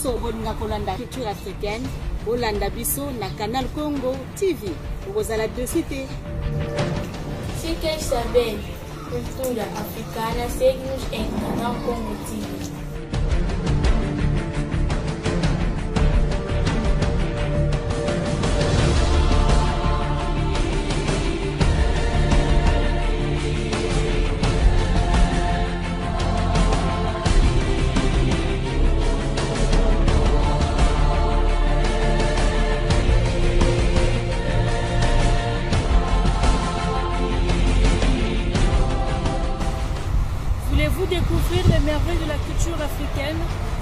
Banso bolinga kolanda culture africaine, bolanda biso na Canal Congo TV. Okozala dessus te. Se quer saber cultura africana, segue-nos em Canal Congo TV. Voulez-vous découvrir les merveilles de la culture africaine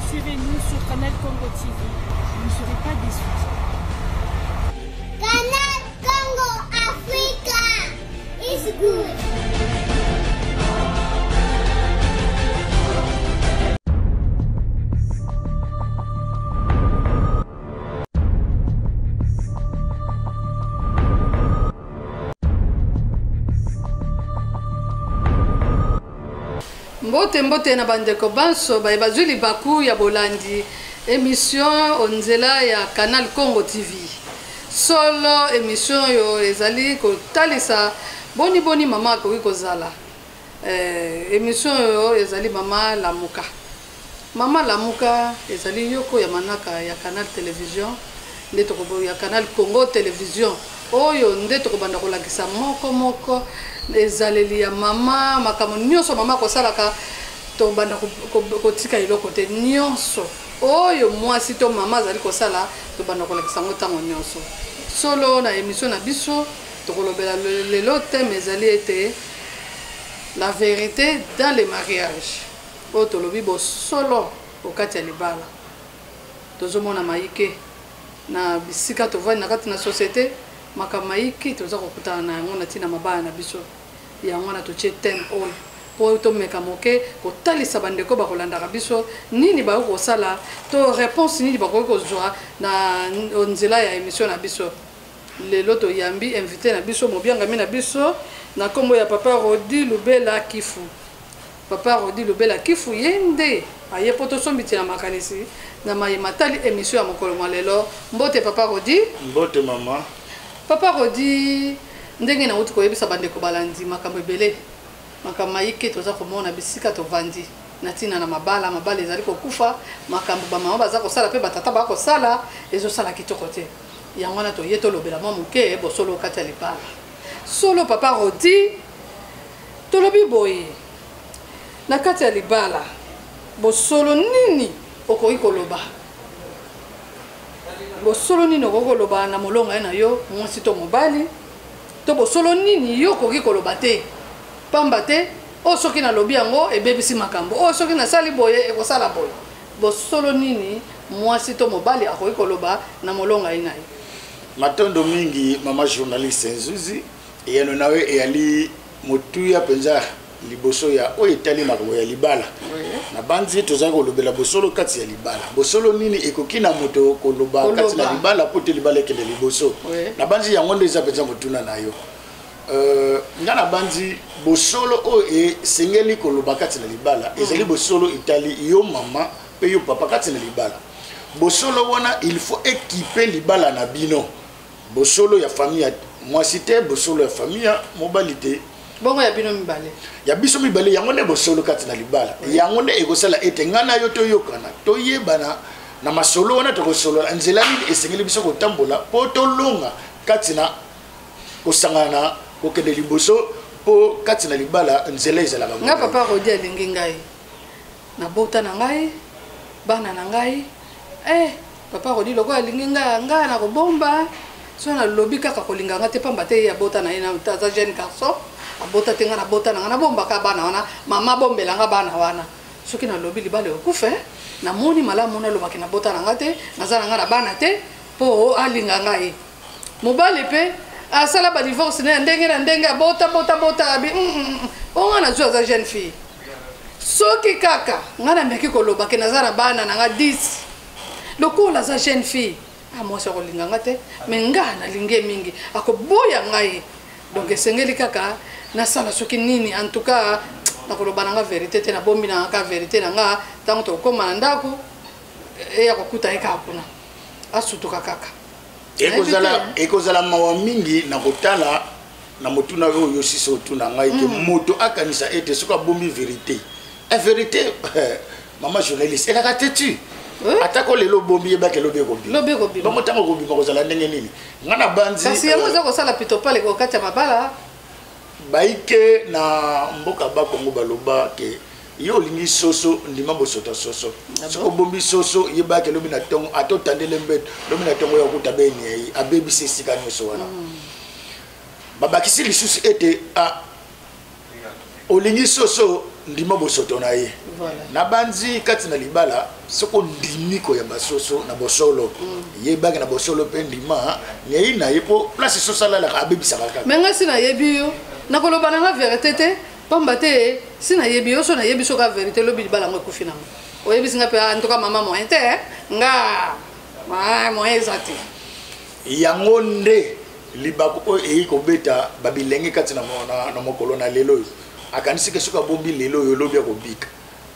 Suivez-nous sur Canal Congo TV. Vous ne serez pas déçus. Canal Congo Africa is good. Mbote mbote na bandeko banso baye bazwi libaku ya bolandi emission o nzela ya Canal Congo TV. Solo emission oyo ezali kotalisa boni boni mama akoki kozala. Eh, emission oyo ezali mama lamuka. Mama lamuka ezali yoko ya manaka ya Canal Television nde toko ya Canal Congo Television oyo nde tokobanda kolakisa moko moko ezaleli ya mama, makambo nyonso mama akosalaka, tobanda kotika eloko te, nyonso oyo mwasi to mama azali kosala tobanda kolakisa yango ntango nyonso. Solo na emission na biso tokolobela lelo thème ezali ete la vérité dans le mariage, oyo tolobi bosolo okati ya libala. Tozomona mayike na bisika tovandi na kati na société, makambo mayike toza kokutana na yango na ntina mabala na biso. Yango wana totie thème oyo po tomeka moke kotalisa bandeko bakolandaka biso nini bakoki kosala to réponse nini bakoki kozwa na nzela ya émission na biso. Lelo toyambi invité na biso, mobiangami na biso na nkombo ya Papa Rodi Lubela Kifu. Papa Rodi Lubela Kifu ye nde aye po tosombitina makanisi na maye matali émission ya mokolo mwa lelo. Mbote Papa Rodi. Mbote mama. Papa Rodi, ndenge nauti koyebisa bandeko balandi makambo ebele, makambo mayike toza komona bisika tovandi na ntina na mabala, mabala ezali kokufa, makambo bamama baza kosala mpe batata ba kosala ezosala kitoko te. Yango wana toye tolobela mwa moke bosolo kati ya libala. Solo Papa Rodi, tolobi boye na kati ya libala bosolo nini okoki koloba? Bosolo nini okoki koloba na molonga na yo mwasi to mobali? To bosolo nini yo okoki koloba te? Pamba te oyo soki nalobi yango ebebisi makambo, oyo soki nasali boye ekosala boye. Bosolo nini mwasi to mobali akoki koloba na molonga ye na ye? Matondo mingi mama journaliste Nzuzi, eyano na yo eyali motuya mpenza liboso ya oyo etali makambo ya libala. Nabanzi tozali kolobela bosolo kati ya libala. Bosolo nini ekoki na moto koloba kati na libala mpo te libala ekende liboso? Nabanzi yango nde eza mpenza motuna na yo. Nga nabanzi bosolo oyo esengeli koloba kati na libala ezali bosolo etali yo mama mpe yo papa kati na libala. Bosolo wana il faut équiper libala na bino. Bosolo ya famille ya mwasi te, bosolo ya famille ya mobali te. Bongo ya bino mibale. Ya biso mibale yango nde bosolo kati na libala. Yango nde ekosala ete nga na yo toyokana, toyebana na masolo wana tokosolola nzela nini esengeli biso kotambola mpo tolonga kati na kosangana kokende liboso mpo kati na libala nzela ezalaka. Nga Papa Rodi alingi ngai, nabota na ngai bana na ngai. Papa Rodi lokola alingi ngai, ngai nakobomba so nalobi kaka kolinga nga te, pamba te ye abota na ye, aza jeune garçon abota te, ngai nabota na ngai, nabombaka bana wana, mama abombela nga bana wana. Soki nalobi libala ekokufa, namoni malamu nalobaki nabota na nga te, naza na ngai na bana te mpo alinga ngai. Mobali mpe asala ba divorce na ndenge na ndenge, abota bota bota abi o nga nazwi aza jeune fille. Soki kaka nga nameki koloba ke naza na bana na nga 10, lokola aza jeune fille, mwasi akolinga nga te, mais nga nalingi ye mingi, akoboya ngai. Donc esengeli kaka nasala soki nini, en tout cas nakoloba na nga vérité te, nabombi na nga ka vérité na nga. Ntango tokokóma na ndako Eya kokuta ye kaka kuna, asutuka kaka. Ekozala, ekozala mawa mingi na kotala na motuna oyo yo sisi otuna ngai ke moto akanisa ete soki abombi vérité, vérité, mama journaliste, elaka te tu atako lelo obombi, yebaki elobi ekobima. Lobi ekobima. Bongo ntango ekobima, kozala ndenge nini? Ngai na banzi Kasi yango eza kosala pitopale kati ya mabala. Baike na mboka Bakongo baloba ke yo olingi soso, ndima bosoto soso. Soki obombi soso, yebaki elobi na ntongo, ata otandele mbeto, lobi na ntongo ya okuta beniei abebisi esika nyonso wana. Babakisi lisusu ete a olingi soso, ndima bosoto na ye. Nabanzi kati na libala, soki ondimi koyamba soso na bosolo, yebaki na bosolo mpe ndima nyei na ye, mpo place soso alalaka abebisaka kaka. Mais ngai si nayebi yo, nakoloba na nga vérité te, pamba te si nayebi yo, so nayebi soki vérité, lobi libala yango ekufi nango. Oyebisi nga mpe en tout cas, mama, moyen te, nga moyen eza te. Yango nde libaku oyo eyi kobeta babilenge kati na mokolo na lelo oyo. Akanisi ke soki abombi lelo oyo, lobi akobika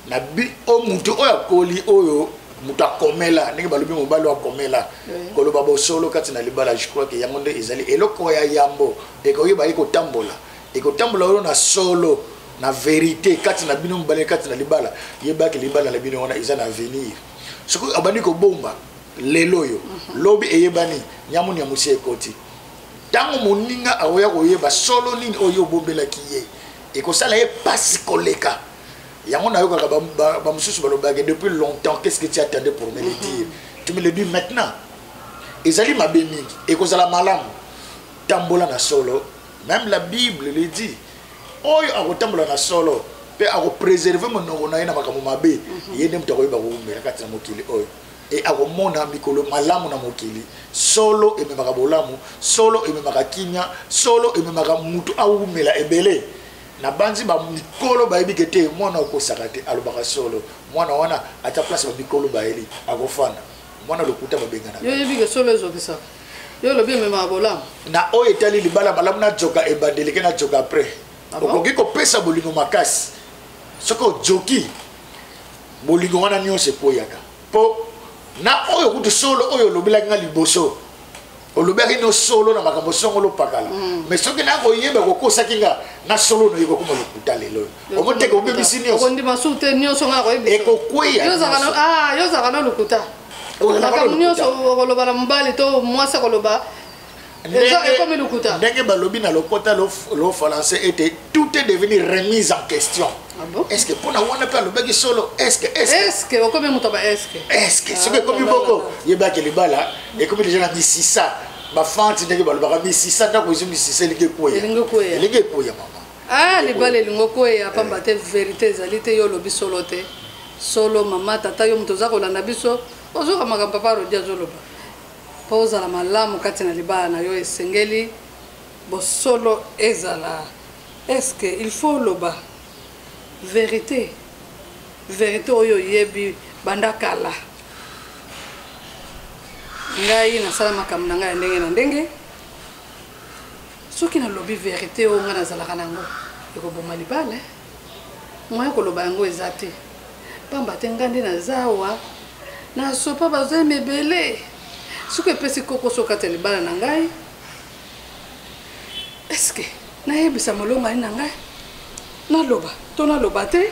na bi o moto oyo akoli, oyo moto akomela ndenge balobi, mobali oyo akomela koloba bosolo kati na libala. Je crois ke yango nde ezali eloko ya yambo ekoyeba ye kotambola, ekotambola oyo na solo, na vérité kati na bino mibale kati na libala. Yebaki libala na bino wana eza na avenir. Soki abandi kobomba lelo oyo, lobi eyebani nyamu nyamusi ekoti. Ntango moninga akoya koyeba solo nini oyo obombelaki ye, ekosala ye pasi koleka. Yango nayokaka bamosusu balobaka: "Depuis longtemps, qu'est ce que tu attendais pour me le dire? Tu me le dis maintenant." Ezali mabe mingi. Ekozala malamu tambola na solo. Même la Bible le dit: oyo akotambola na solo mpe akopréserver monoko na ye na makambo mabe, ye nde moto akoyeba koumela kati na mokili oyo e akomona mikolo malamu na mokili. Solo ememaka bolamu, solo ememaka kimia, solo ememaka mutu awumela ebele. Na banzi bamikolo bayebi ke te mwana okosaka te, alobaka solo. Mwana wana, ata place bamikolo bayeli, akofanda. Mwana lokuta babengana. Yo oyebi ke solo ezokisaka? Yo olobi ememaka bolamu. Na oyo etali libala, malamu najoka ebandeli ke najoka après. Ah bon? Okoki kopesa bolingo makasi, soki ojoki, bolingo wana nyonso ekweyaka, mpo na oyo kutu solo oyo olobelaki nga liboso, olobelaki no solo na makambo songolo pakala. Mais soki nakoyeba kokosaki nga na solo na yo, kokoma lokuta lelo oyo, omoteke obebisi nyonso. Okondima su te nyonso nga nakoyebisa. Ekokweya. Yo nyonso. Yo ozalaka na lokuta. Ozalaka na Makambo lokuta. nyonso okoloba na mobali to mwasi akoloba, ekomi lokuta. Ndenge balobi na lokota lo français ete tout est devenu remise en question. Ah bon? Est ce que mpona wana mpe alobaki solo? Est ce que est ce que Est ce que okomi moto ba est ce que? Est ce que soki ekomi boko, yebaki libala ekomi déjà na misisa bafanti, ndenge balobaka misisa, ndako ezwi misisa, elingi ekweya. Elingi ekweya. Elingi ekweya, mama. Ah, libala elingi okweya pamba te vérité ezali te. Yo olobi solo te. Solo, mama, tata, yo moto oza kolanda biso, ozoka makambo papa Rodi azoloba. Mpo ozala malamu kati na libala na yo, esengeli bosolo ezala. Est ce que il faut oloba vérité, vérité oyo oyebi banda kala? Ngai nasala makambo na ngai ya ndenge na ndenge. Soki nalobi vérité oyo ngai nazalaka nango, ekoboma libala. Moya koloba yango eza te, pamba te ngai nde naza awa, nasopa bazwemi ebele. Soki epesi kokoso kati ya libala na ngai, est-ce nayebisa molongani na ngai, naloba to naloba te?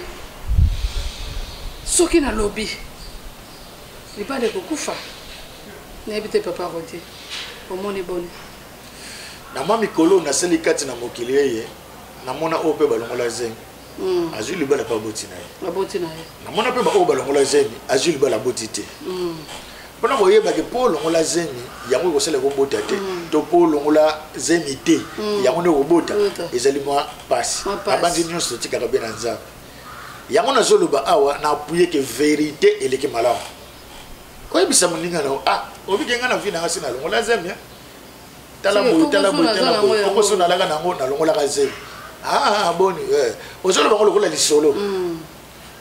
Soki nalobi, libala ekokufa. Nayebi te, papa Rodi, omoni boni? Na mwa mikolo nasali kati na mokili eye, namona oyo mpe balongola zemi, azwi libala mpe aboti na ye. Aboti na ye. Namona mpe baoyo balongola zemi, azwi libala, aboti te. Mpona koyebaki mpo olongola zemi yango ekosala ekobota te, to mpo olongola zemi te yango nde okobota, Bota. ezali mwa pasi. Mwa pasi. Nabanzi nyonso totikaka mpe na Nzambe. Yango nazoloba awa na appuyer ke vérité eleki malamu. Koyebisa moninga na yo: "Ah, obike nga na vie nanga si nalongola zemi, eh. Tala Soki boye, tala kokoso boye, naza tala nango boye, yango. kokoso nalaka nango, nalongolaka zemi." Ah, ah, boni, eh. Ozoloba ngo lokola lisolo,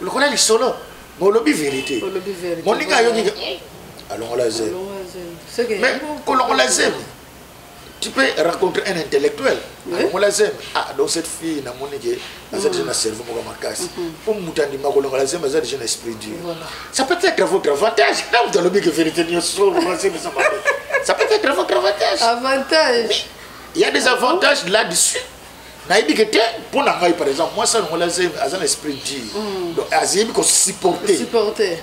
lokola lisolo, mais olobi vérité. Olobi vérité. Moninga ayoki ke alongola zemi. Alongola zemi. Seke Mais kolongola zemi Tu peux rencontrer un intellectuel alongola zemi. Ah, donc cette fille, namoni ke aza déjà na cerveau moko makasi mpo moto andima kolongola zemi aza déjà na esprit dur. Ça peut être votre avantage. Na moto alobi ke vérité nyonso, longola zemi eza mabe, ça peut être votre avantage. Avantage. Il y a des avantages là-dessus. Nayebi ke te, mpo na ngai, par exemple, mwasi alongola zemi aza na esprit dur, donc ayebi kosupporter. Supporter.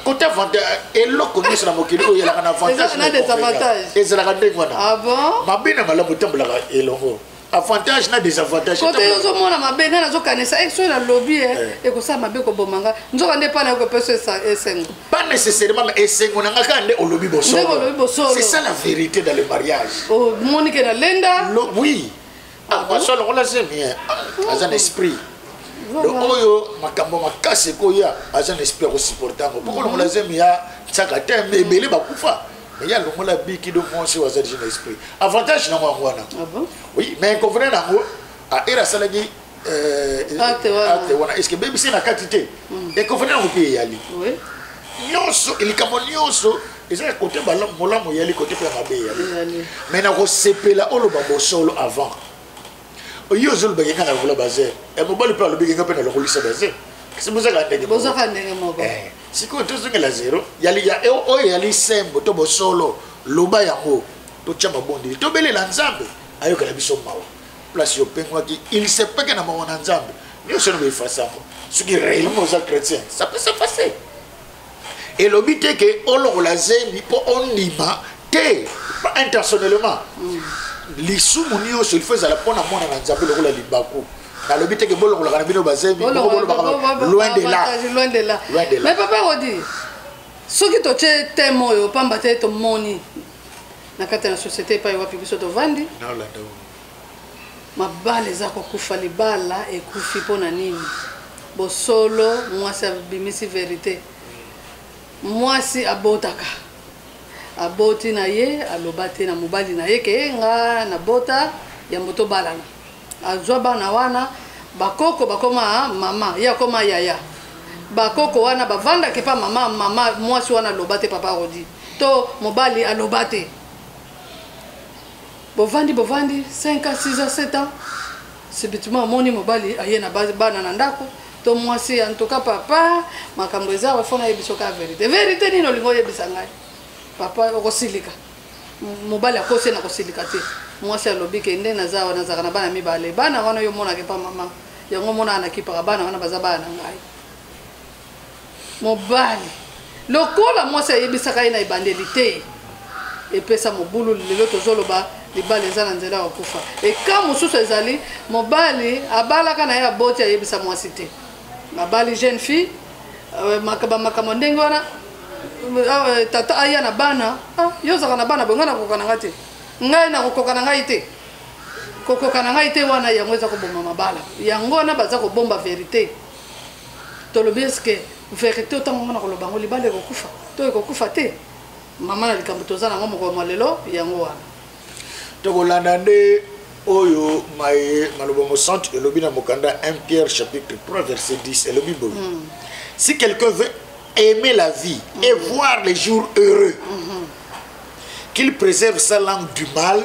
Côté avantage, eloko nyonso na mokili oyo ezalaka na avantage na désavantage. Ezalaka ndenge wana. Ah bon? Mabe na malamu etambolaka elongo, avantage na désavantage. Kote ozomona mabe, ngai nazokanisa e soki nalobi ekosala mabe, koboma nga, nzoka nde epai na yo kopesa esengo. Pas nécessairement, mais esengo na nga kaka nde olobi bosolo. Ndenge olobi bosolo. C'est ça la vérité dans le mariage. Omoni ke nalenda. Oui. Ah, mwasi alongola zemi aza na esprit. Donc oyo makambo makasi ekoya, aza na esprit ya kosupporter yango, mpo kolongola zemi ya tiaka te, mais ebele bakufa, mais ye alongola biki. Do mwasi oyo aza déjà na esprit, avantage nango yango wana. Ah bon? Oui, mais inconvénient nango, ere asalaki Acte wana. Acte wana, est ce que bebisi na kati te? Inconvénient nango mpe eyali. Nyonso, likambo nyonso eza ya kote molamu eyali, kote mpe ya mabe eyali. Eyali. Mais na kosepela oloba bosolo avant. Yo ozolobaki nga nalongola bazemi, mobali mpe alobiki nga mpe nalongolisa bazemi, kasi bozaka ndenge moko. Bozaka ndenge moko. Sikoyo tozongela zero. Yali ya oyo yali sembo to bosolo, loba yango, totya mabondeli, tobelela Nzambe ayokela biso mawa. Place yo pengwaki, il se peut que na mawa na Nzambe nyonso no boefasa yango. Soki réellement oza chrétien, ça peut s'effacer. Elobi te ke olongola zemi mpo ondima te, pas intentionnellement. Lisumu nyonso il faut ezala mpona mwana na Nzambe lokola libaku. Nalobi te ke bolongolaka na bino bazemi, moko bolobaka, loin de là. Loin de là. Loin de là. Mais papa Rodi, soki totie thème oyo pamba te, tomoni na kati ya société epai wapi biso tovandi, Naolanda oyo. mabala eza kokufa. Libala ekufi mpo na nini? Bosolo, mwasi abimisi vérité. Mwasi abotaka, aboti na ye, aloba te na mobali na ye ke nga nabota yambo tobalana. Azwa bana wana, bakoko bakoma mama, ye akoma yaya. Bakoko wana bavandaka epa mama. Mama mwasi wana aloba te, papa Rodi, to mobali aloba te. Bovandi, bovandi 5 ans, 6 ans, 7 ans, subitement omoni mobali aye na bana na ndako to mwasi. En tout cas, papa, makambo eza awa, fo nayebi soki ya vérité. Vérité nini olingi oyebisa ngai, papa? Okosilika. Mobali akosi na kosilika te. Mwasi alobi ke nde naza awa, nazalaka na bana mibale. Bana wana yo omonaka epa mama, yango omonaka nakipaka bana wana, baza bana na ngai. Mobali, lokola mwasi ayebisaka ye na ebandeli te, epesa mobulu. Lelo tozoloba libala eza na nzela ya kokufa. Eka mosusu ezali mobali abalaka na ye, aboti, ayebisa mwasi te. Abali jeune fille, bamakambo ndenge wana, tata aya na bana. Ah, yo ozalaka na bana boye, ngai nakokoka na ngai te, ngai nakokoka na ngai te, kokoka na ngai te. Wana yango eza koboma mabala. Yango wana baza kobomba vérité. Tolobi, est-ce vérité otango ngo na koloba yango, libala ekokufa to ekokufa te? Mama, na likambo toza nango mokolo mwa lelo, yango wana. Tokolanda nde oyo maye maloba mosantu elobi na mokanda 1 Pierre chapitre 3 verset 10. Elobi boye: si quelqu'un veut aimer la vie et voir les jours heureux, qu'il préserve sa langue du mal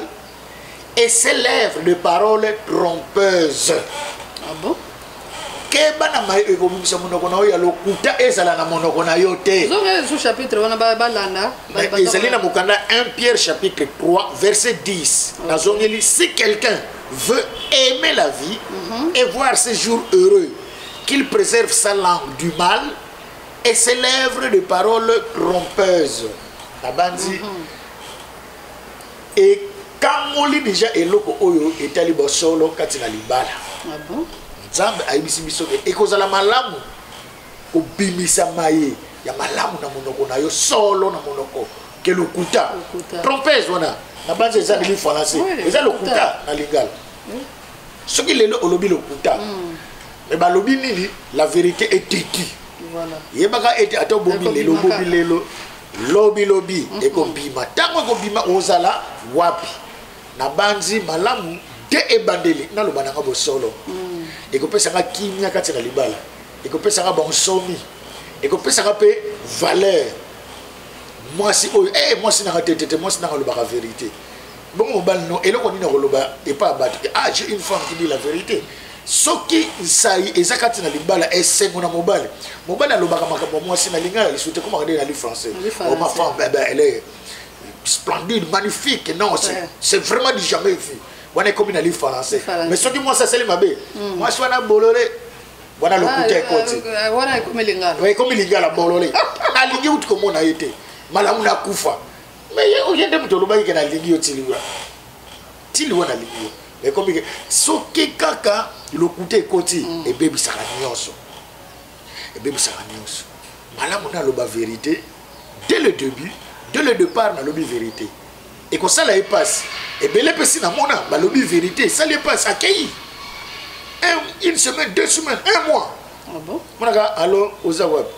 et ses lèvres de paroles trompeuses. Ah bon? Keba na maye ekobimisa monoko na yo ya lokuta, ezala na monoko na yo te. Zonga sous chapitre wana, balanda. Mais ezali na mokanda 1 Pierre chapitre 3 verset 10. Nazongeli: si quelqu'un veut aimer la vie et voir ses jours heureux, qu'il préserve sa langue du mal et ses lèvres de paroles trompeuses. Nabandi ekangoli déjà eloko oyo etali bosolo kati na libala. Ah bon? Nzambe ayebisi biso ke ekozala malamu kobimisa maye ya malamu na monoko na yo, solo na monoko, ke lokuta. Lokuta. Trompeuse wana, na banzi eza nili français, eza lokuta. Lokuta na lingala. Soki lelo olobi lokuta, mais balobi nini? La vérité est têtue. Yebaka ete ata obomi lelo, Ekobima obomi kaka. lelo, lobi lobi ekobima. Ntango ekobima, ozala wapi? Na banzi malamu te ebandeli naloba nanga bosolo, ekopesanga kimia kati na libala, ekopesanga bonsomi, ekopesanga mpe valeur. Mwasi oyo, mwasi nanga te, tete, mwasi nanga alobaka vérité. Bongo mobali no eloko nini akoloba epai ya bato? Ah, j'ai une femme qui dit la vérité. Soki nsai eza kati na libala, esengo na mobali. Mobali alobaka makambo ya mwasi na lingala lisusu te, komaka nde na li français. Oh, ma femme, eh ben, elle est splendide, magnifique. Non, c'est ouais. C'est vraiment du jamais vu. Wana ekomi na li français. Mais soki mwasi asali mabe, mwasi wana bolole, wana lokuta ekoti. Wana ekomi lingala. Ekomi lingala, bolole. Nalingi kutu komona ye te, malamu nakufa. Mais ye nde moto olobaki ke nalingi yo tiliwa tiliwa, nalingi yo. Ekomi ke soki kaka lokuta ekoti, ebebisaka nyonso, ebebisaka nyonso. Malamu naloba vérité dès le début, dès le départ. Nalobi vérité, ekosala ye mpasi ebele. Mpe si namona balobi vérité, esali ye mpasi, akei une semaine, 2 semaines, un mois. Ah bon? Monaka alo, oza wapi?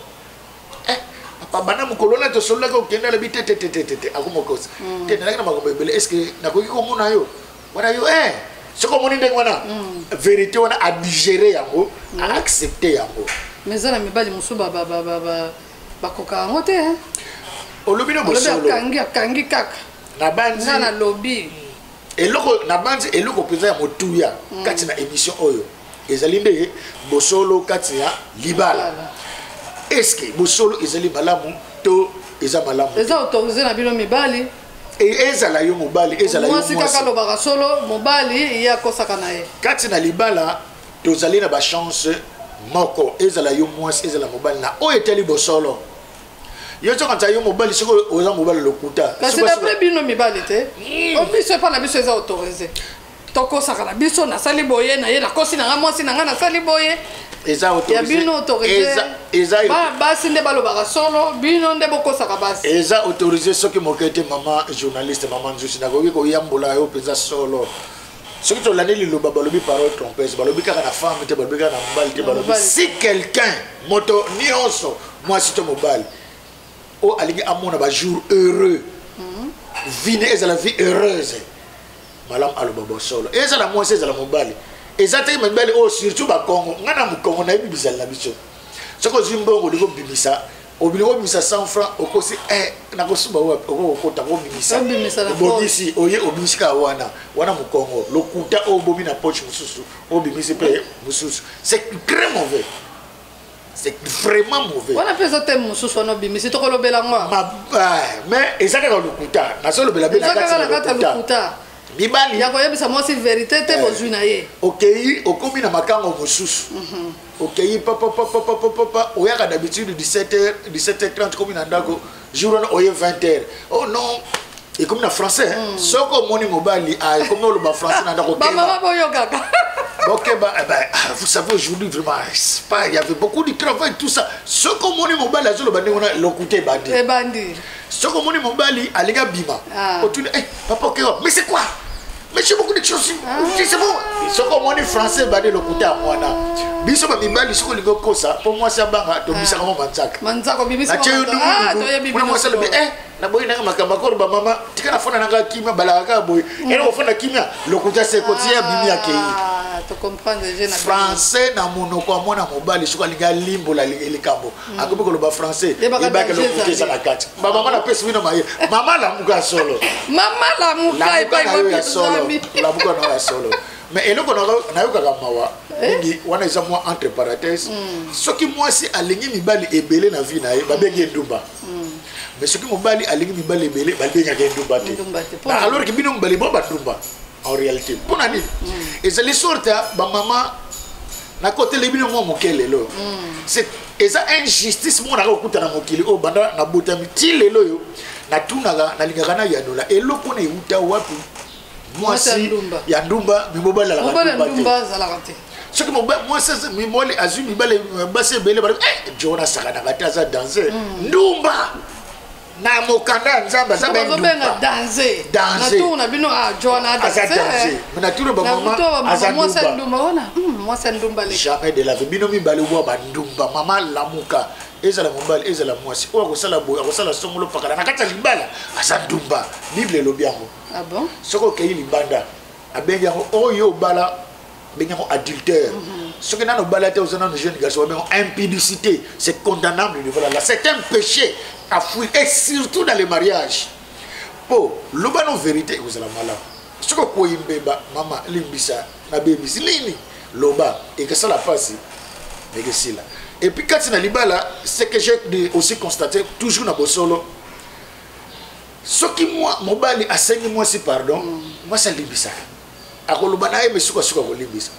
Eh, papa, banda mokolo wana tosololaki, okende, alobi te te te te te te, akoma kosa te. Nalaki na makambo ebele, est ce que nakoki komona yo wana? Yo eh, soki omoni ndenge wana, vérité wana adigérer yango, aaccepter yango. Mais eza na mibali mosusu bakoka yango te, hein. Olobi na olobi bosolo. Akangi, akangi kaka. Nabanzi nga nalobi. Eloko nabanzi, eloko mpenza ya motuya kati na émission oyo ezali nde bosolo kati ya libala. Est-ce bosolo ezali malamu to eza malamu te? Eza autorisé na bino mibali? Ezala yo mobali, ezala yo mwasi, kaka mwasi, alobaka solo, mobali ye akosaka na ye. Kati na libala tozali na bachance moko, ezala yo mwasi, ezala mobali, na oyo etali bosolo. Yo sokanisa yo mobali, soki oza mobali lokuta, kasi d'après bino mibali te, o biso epa na biso eza autorisé, tokosaka na biso. Nasali boye na ye, nakosi na nga mwasi na nga, nasali boye. Eza ya autorisé. Bino autorisé? Eza Basi nde balobaka solo, bino nde bokosaka basi. Eza autorisé soki moke te. Mama journaliste, mama Nzusi, nakoki koyambola yo mpenza solo. Soki tolandi liloba, balobi parole trompeuse, balobi kaka na femme te, balobi kaka na mobali te, balobi mobali. Si quelqu'un, moto nyonso, mwasi to mobali, oyo alingi amona bajour heureux, vie ne ezala vie heureuse, malamu aloba bosolo, ezala mwasi, ezala mobali. Eza te mibali oyo, surtout bakongo. Ngai na mokongo nayebi bizali na biso. Soki ozwi mbongo, olingi obimisa, olingi obimisa 100 franc, okosi eh, nakosuba wapi? Okokota kobimisa. Obimisa na obongisi, oye obimisi kaka wana wana. Mokongo, lokuta oyo obomi na poche mosusu, obimisi mpe mosusu, c'est très mauvais, c'est vraiment mauvais. Wana mpe eza teme mosusu wana obimisi, tokolobela ngo. Mais eza kaka lokuta, nazolobela mpe na eza kati kaka na kati ya lokuta. Lokuta. Mibali ya koyebisa mwasi vérité te, bozwi na ye. Okei, okomi na makango mosusu, okei papapapapapa, oyaka d'habitude 17h, 17h30, komi na ndako. Jour wana oye 20h. Oh non, ekomi na français. Soki omoni mobali ekomi oloba français na ndako, bamama boyokaka. Ok, bah, eh ben, ah, vous savez, aujourd'hui, vraiment, c'est pas, il y avait beaucoup de travail, tout ça. Soki omoni mobali azoloba ndenge wana, lokuta ebandi. Ebandi. Soki omoni mobali alingi abima, otuni: "Eh, papa, ok, mais c'est quoi? Mais j'ai beaucoup de choses, c'est bon." Soki omoni français ebandi, lokuta ya mwana. Biso bamibali, soki olingi okosa mpo mwasi abanga, tobisaka mo manzaka. Manzaka obimisi. Natie yo. Toyebi. Mwana mwasi alobi: "Eh, naboyi nanga makambo akoloba. Mama, tika nafanda nanga kimia." Balaka kaka boye, ene kofanda kimia, lokuta se ekoti, ye abimi, akei. Tocomprendre je na Français na monoko ya mwana mobali, soki alingi alimbola likambo, akomi koloba français, yebaka yebaka danger lokuta eza ezali. na kati. Bamama, napesi bino maye. Mama, lamuka solo. Mama, lamuka. Lamuka Epai na yo ya wapi solo. tozami? Lamuka na yo ya solo. Mais eloko nayokaka mawa mingi wana, eza mwa entre parenthèse: soki mwasi alingi mibali ebele na vie na ye, babengi ye ndumba. Mais soki mobali alingi mibali ebele, babengaka ye ndumba te. Ndumba te. Mpona Alors que bino mobali bo bandumba en réalité. Mpona nini? Ezali sorte ya bamama, nakoteli bino mwa moke lelo. C'est eza injustice moko naka kokuta na mokili oyo. Banda nabotami ti lelo oyo, natunaka, nalingaka nayanola eloko wana euta wapi. Mwasi ya Mwasi ndumba. ya ndumba, mais mobali alaka mobali ya ndumba te. Ndumba azalaka te. Soki mwasi mibali azwi mibale, basi ebele, balobi: "Eh, jo asakanaka te, aza danger." Ndumba na mokanda ya Nzambe aza be bazobenga ndumba. Danger. Danger. Na tour na bino, ah, jo wana Aza danger. Mais na tour bamama, aza mwasi ya ndumba. ndumba wana, mwasi ya ndumba leki. Jamais de la vie. Bino mibale bwa bandumba. Mama, lamuka. Ezala mobali, ezala mwasi, oyo akosala boye, akosala songolo pakala na kati ya libala, aza ndumba. Bible elobi yango. Ah bon? Soki okei libanda, abengi yango oyo obala, bengi yango adultère. Soki nano obala te, oza nano jeune garçon, babengi yango impudicité. C'est condamnable devant la loi, c'est un péché à fuir, et surtout dans le mariage. Po loba no vérité, ekozala malamu. Soki okwei mbeba, mama limbisa, nabebisi nini, loba, ekesala mpasi, ekesila. Et puis kati na libala, ce que j'ai aussi constaté toujours na bosolo, soki mwa mobali asengi mwasi pardon, mwasi alimbisaka, akoloba na ye, me sukasuka akolimbisa.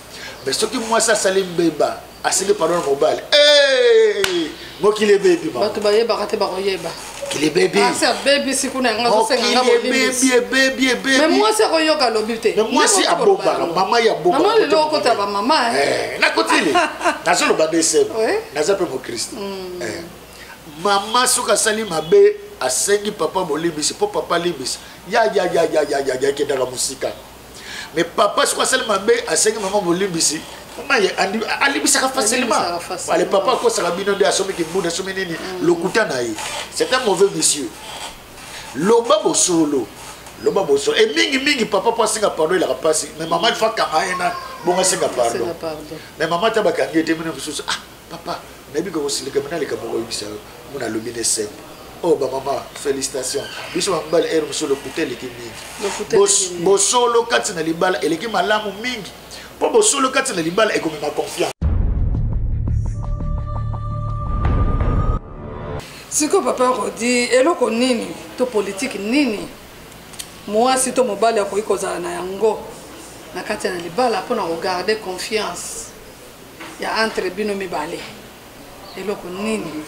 Mais soki mwasi asali mbeba, asengi pardon na mobali, hey! Mokili ebebi. Bato bayebaka te, bakoyeba. Mokili ebebi. Asi abebisi kuna, yango azosenga nga bolimbisi. Ebebi, ebebi. Mais mwasi akoyoka, alobi te. Mais mwasi abombaka, mama ye abombaka. Mama, lelo okota bamama. Nakotili, nazoloba nde sembo, naza mpe mokristo. Mama soki asali mabe, asengi papa bolimbisi mpo papa alimbisa, ya ya ya ya ya ya ya, ekendaka mosika. Mais papa soki asali mabe, asengi mama bolimbisi, mama ye alimbisaka facilement. Ale, papa akosaka bino nde asomi kimbunda, asomi nini, lokuta na ye, c'est un mauvais monsieur. Loba bosolo, loba bosolo. E mingimingi papa mpo asenga pardon elaka mpasi, mais mama il faut akanga ye na bongo asenga pardon. Mais mama ta bakangi ye te, mino mosusu, ah papa, nayebi kokosilika, mina likambo koyebisa yo, mona alobi ne sembo. Oh bamama, félicitation. Biso bamobali, ere mosusu lokuta eleki mingi. Bosolo kati na libala eleki malamu mingi, mpo bosolo kati na libala ekomema confiance. Sikoyo papa Rodi, eloko nini to politike nini mwasi to mobali akoki kozala na yango na kati ya na libala mpona kogarder confiance ya entre bino mibale? Eloko nini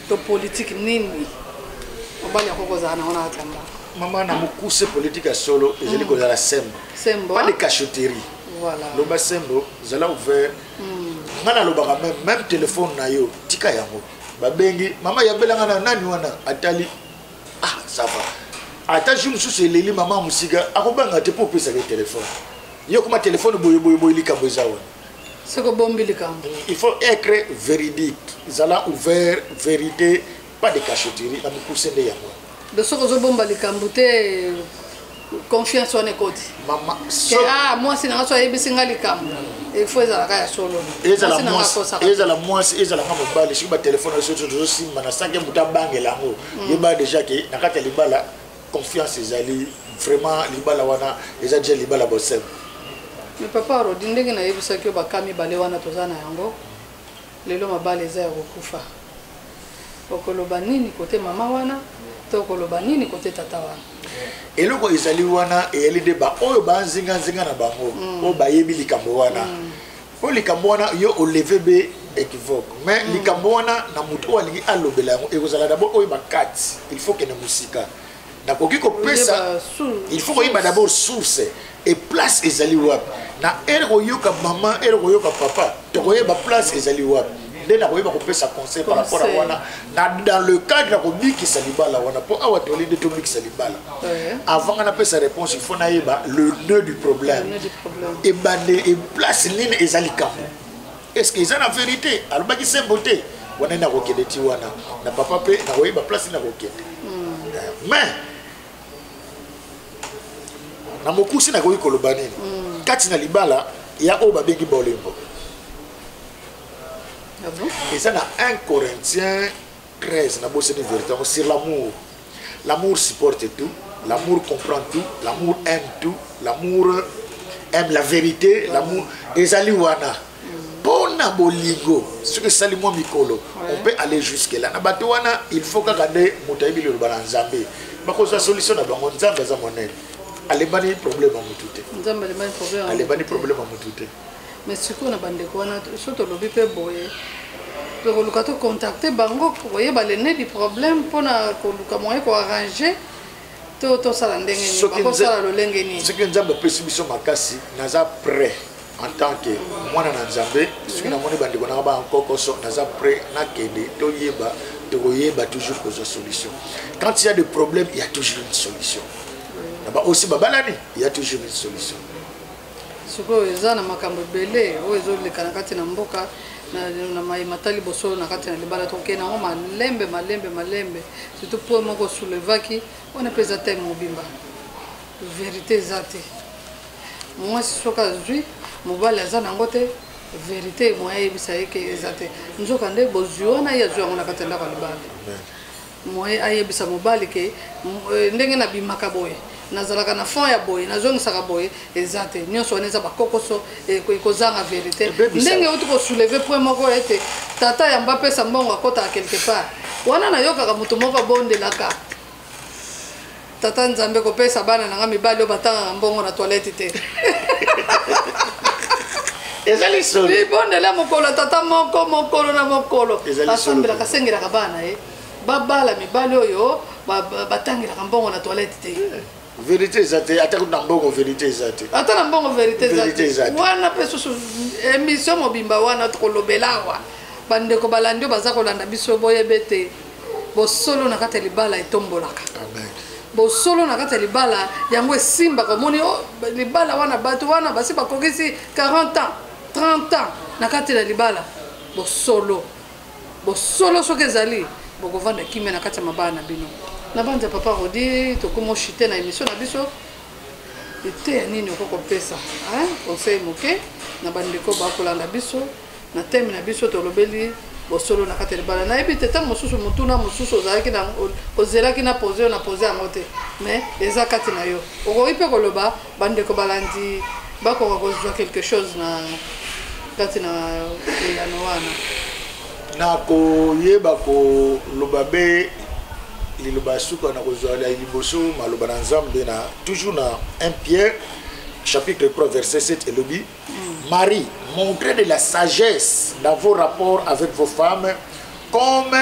to politike nini mobali akoki kozala nango na kati ya ndako? Mama, na mokuse, politike ya solo ezali kozala sembo. Sembo. Pas de cachotterie. Loba sembo, zala ouvert. Nga nalobaka, même telefone na yo, tika yango, babengi mama, yabelanga na nani wana, atali, ah ça va. Ata jour mosusu eleli mama mosika, akobanga te mpo opesaka telefone. Yo koma telefone boye boye boye, likambo eza wana. Soki obombi likambo. Il faut être véridique, zala ouvert, vérité, pas de cachotterie. Na mokuse nde yango. De soki ozobomba likambo te, confiance wana ekoti. Mama. Ah, mwasi nanga so ayebisi nga likambo, il faut ezalaka ya solo. Ezala mwasi, ezala nga mobali, soki batelefone soki tozosimba na sanke, moto abangela yango, yeba déjà ke na kati ya libala confiance ezali vraiment. Libala wana eza déjà libala bosembo. Mais papa Rodi, ndenge nayebisaki yo, baka mibale wana toza na yango lelo, mabala eza ya kokufa. Okoloba nini kote mama wana to okoloba nini kote tata wana? Eloko ezali wana, eyali nde baoyo banzinganzinga na bango, oyo bayebi likambo wana. Mpo likambo wana, yo oleve be équivoque, mais likambo wana na moto oyo alingi alobela yango, ekozala d'abord oyo bakati. Il faut kende mosika, nakoki kopesa. Il faut koyeba d'abord source et place ezali wapi. Na ere koyoka mama, ere koyoka papa, tokoyeba place ezali wapi, nde nakoyeba kopesa conseil par rapport à wana na dans le cadre ya kobikisa libala wana. Mpo awa toli nde tobikisa libala. Avant nga napesa réponse, il faut nayeba le nœud du problème, ebande e place nini eza likambo. Est ce que eza na vérité, alobaki sembo te wana, nakokende ti wana na papa mpe nakoyeba place nini nakokende. Mais na mokusi, nakoki koloba nini? Kati na libala ya oyo babengi bolingo, eza na 1 Corinthien 13, nabosani vérité yango, sur l'amour. L'amour supporte tout, l'amour comprend tout, l'amour aime tout, l'amour aime la vérité. L'amour ezali wana mpo na bolingo. Soki esali mwa mikolo, on peut aller jusque là na bato wana. Il faut kaka nde moto ayebi liloba na Nzambe, bakozwa solution na bango. Nzambe aza monene, alembani problème ya motu te. Nzambe alembani problème. Alembani problème ya motu te. Mais sikoyo na bandeko wana, so tolobi mpe boye, tokoluka tocontacte bango koyeba le nez du problème mpona koluka moyen koarranger, to tosala ndenge nini, bakosala lolenge nini? Soki Nzambe apesi biso makasi, naza prêt en tant que mwana na Nzambe. Soki namoni bandeko nanga bankokoso, naza prêt nakende, toyeba, tokoyeba toujours kozwa solution. Quand il y a des problèmes, il y a toujours une solution. Na ba aussi babalani, il y a toujours une solution. Sikoyo eza na makambo ebele oyo ezoleka na kati na mboka na mayema ta liboso na kati na libala. Tokokende yango malembe malembe malembe, surtout point moko soulevaki wana mpe eza teme mobimba, vérité eza te. Mwasi soki azwi mobali aza nango te vérité, moyen ayebisa ye ke eza te. Nzoka nde bozwi wana, ye azwi yango na kati ya ndako ya libala, moyen ayebisa mobali ke ndenge nabimaka boye. Nazalaka na fond ya boye, nazongisaka boye, eza te. Nyonso wana eza bakokoso, ekozanga verité. Ndenge outi kosouleve point moko ete tata yambo apesa mbongo akotaka quelque part wana, nayokaka moto moko abondelaka tata Nzambe kopesa bana na nga mibali oyo batangaka mbongo na toilette te. Ezali solo. Libondela mokolo tata moko, mokolo na mokolo asambelaka, asengelaka bana na ye babala mibali oyo batangelaka mbongo na toilette te. Vérité eza te, ata na mbongo vérité eza te. Ata na mbongo vérité eza te. Wana mpe susu émission mobimba wana tokolobela awa. Bandeko balandi oyo baza kolanda biso, boyeba ete bosolo na kati ya libala etombolaka. Bosolo na kati ya libala yango esimbaka. Omoni, oh, libala wana, bato wana basi bakokisi 40 ans, 30 ans na kati ya libala. Bosolo, bosolo soki ezali, bokovanda kimia na kati ya mabala na bino. Na banza papa Rodi, tokómi oshite na émission na biso. Eteya nini okoki kopesa, conseil moke na bandeko bakolanda biso na thème na biso tolobeli, bosolo na kati ya libala? Nayebi te, ntango mosusu motuna mosusu ozalaki na ozelaki na pose oyo na pose yango te, mais eza kati na yo, okoki mpe koloba, bandeko balandi bakoka kozwa quelque chose na kati na eyano wana. Na koyeba koloba be liloba ya suka, na kozwa ya liboso maloba na Nzambe na toujours na 1 Pierre chapitre 3 verset 7, elobi: "Maris, montrez de la sagesse dans vos rapports avec vos femmes, comme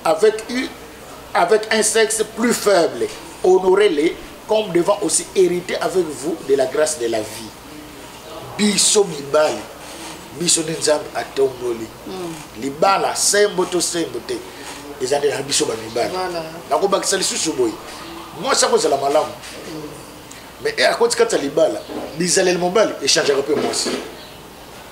avec un sexe plus faible. Honorez-les comme devant aussi hériter avec vous de la grâce de la vie." Biso mibali, biso nde Nzambe atomboli. Libala sembo to sembo te, eza nde na biso bamibali. Nakobakisa lisusu boye: mwasi akozala malamu, mais e akoti kati ya libala, bizaleli mobali echangeaka mpe mwasi.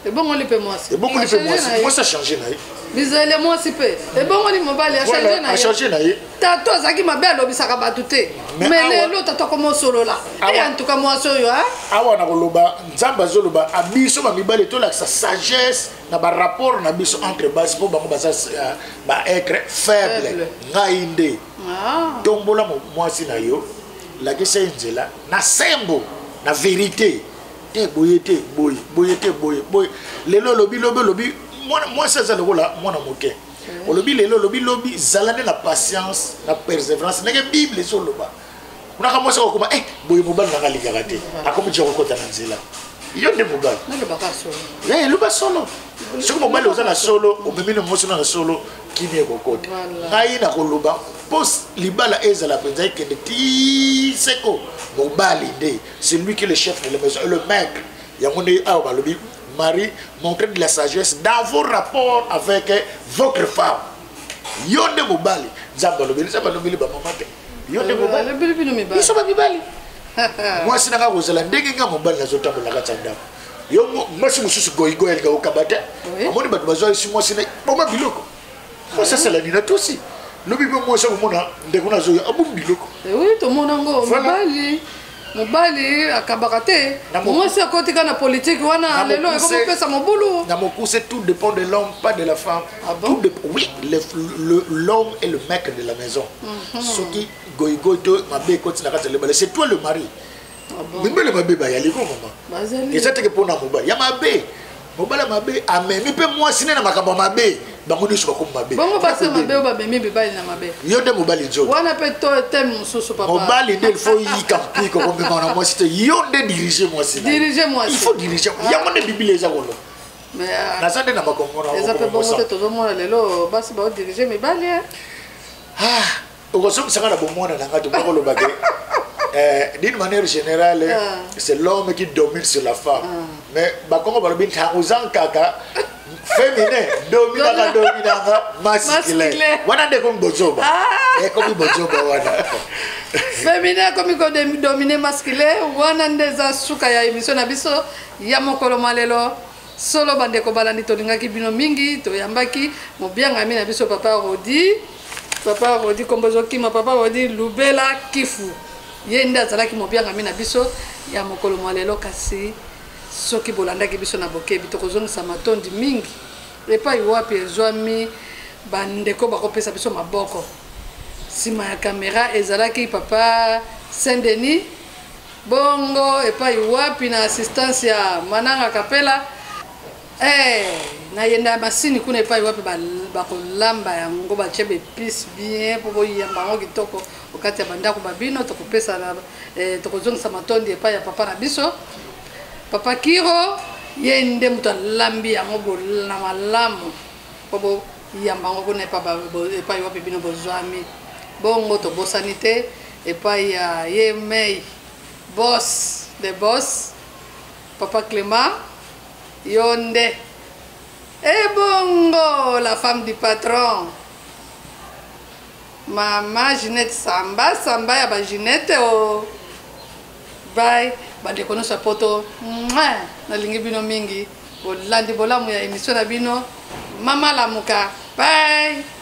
Ebongoli mpe mwasi. Ebongoli mpe mwasi, mwasi achange na ye. Bizaleli ya mwasi mpe ebongoli mobali, achange na ye. Achange na ye. Tato azalaki mabe, alobisaka bato te, mais lelo tato akomosolola. E en tout cas mwasi oyo. Awa na koloba, Nzambe azoloba abiso bamibali tolakisa sagesse na barapport na biso entre basi, mpo bango baza baêtre faible. Ngai nde tombola mwasi na yo, lakisa ye nzela na sembo, na vérité te, boye te, boye, boye te, boye, boye. Lelo olobi, lobi olobi. Mwasi aza lokola mwana moke. Olobi lelo, olobi lobi, zala nde na patience, na persévérance, ndenge Bible ezoloba. Kunaka mwasi akokoma eh, boye mobali nanga alingaka te, akomi tia kokota na nzela. Yo nde mobali, eloba solo. Soki mobali oza na solo, omemi na mwasi na solo, kimi ekokota. Ngai nakoloba, mpo libala ezala mpenza, ekende ti seko, mobali nde c'est lui qui est le chef de la maison et le maître. Yango nde awa balobi: "Maris, montrez de la sagesse dans vos rapports avec votre femme." Yo nde mobali, Nzambe alobeli, Nzambe alobeli bamama te, yo nde mobali, biso bamibali. Mwasi nanga kozala ndenge nga mobali nazotambola kati ya ndako. Yo mwasi mosusu goyigoyi, alinga kokaba te. Amoni bato bazwa esi mwasi na boma biloko, mwasi asala nini? Atosi. Lobi mpe mwasi akomona ndeko nazoya, abomi biloko. Oui, tomona yango. Mobali, mobali akabaka te, mwasi akoti kaka na politike wana, lelo ekomopesa mobulu. Na mokuse, tout dépend de l'homme, pas de la femme. Ah bon? Tout dépend, oui. L'homme est le maître de la maison. Soki goyigoyi to mabe ekoti na kati ya libala, c'est toi le mari. Ah bon? Mibali mabe bayali ko mama. Eza teke mpona mobali ya mabe, mobali ya mabe amemi mpe mwasi ne na makambo ya mabe, bango nyonso bakomi mabe. Bongo basi ya mabe oyo bamemi mibali na mabe? Yo nde mobali nzoto. Wana mpe to thème mosusu, papa. Mobali nde il faut yika mpiko komema na mwasi te. Yo nde dirige mwasi. Dirige mwasi. Il faut diriger. Yango nde Biblia eza koloba. Naza nde na makambo. Eza mpe bongo te. Tozomona lelo basi baodirige mibali. Okosomisanga na bomwana na ngai, tobakoloba ke d'une manière générale, c'est l'homme qui domine sur la femme. Mais bakongo balobi ntango oza nkaka féminin dominaka, dominaka masculin. Wana nde ekomi bozoba, ekomi bozoba wana. Féminin akomi kodomine masculin. Wana nde eza suka ya émission na biso ya mokolo mwa lelo. Solo bandeko balandi, tolingaki bino mingi. Toyambaki mobiangami na biso papa Rodi, papa Rodi kombo ezokima, papa Rodi Lubela Kifu. Ye nde azalaki mobiangami na biso ya mokolo mwa lelo. Kasi soki bolandaki biso na bokebi, tokozongisa matondi mingi epai wapi ezwami bandeko bakopesa biso maboko nsima ya kamera. Ezalaki papa Saint Denis bongo epai wapi na assistance ya Mananga Kapela eh, na yenda ya masini kuna epai wapi bakolamba yango batie baepice bien mpo boyamba yango kitoko okati ya bandako babino tokopesa na eh, tokozongisa matondi epai ya papa na biso papa Kiro ye nde moto alambi yango na malamu mpo boyamba yango kuna epai wapi bino bozwami bongo tobosani te epai ya ye mei boss de boss papa Clément yo nde ebongo la femme du patron mama Ginette Samba Samba ya ba Ginette o oh. Bye bandeko nyonso ya poto nalingi bino mingi bolandi bolamu ya emission na bino mama lamuka bye.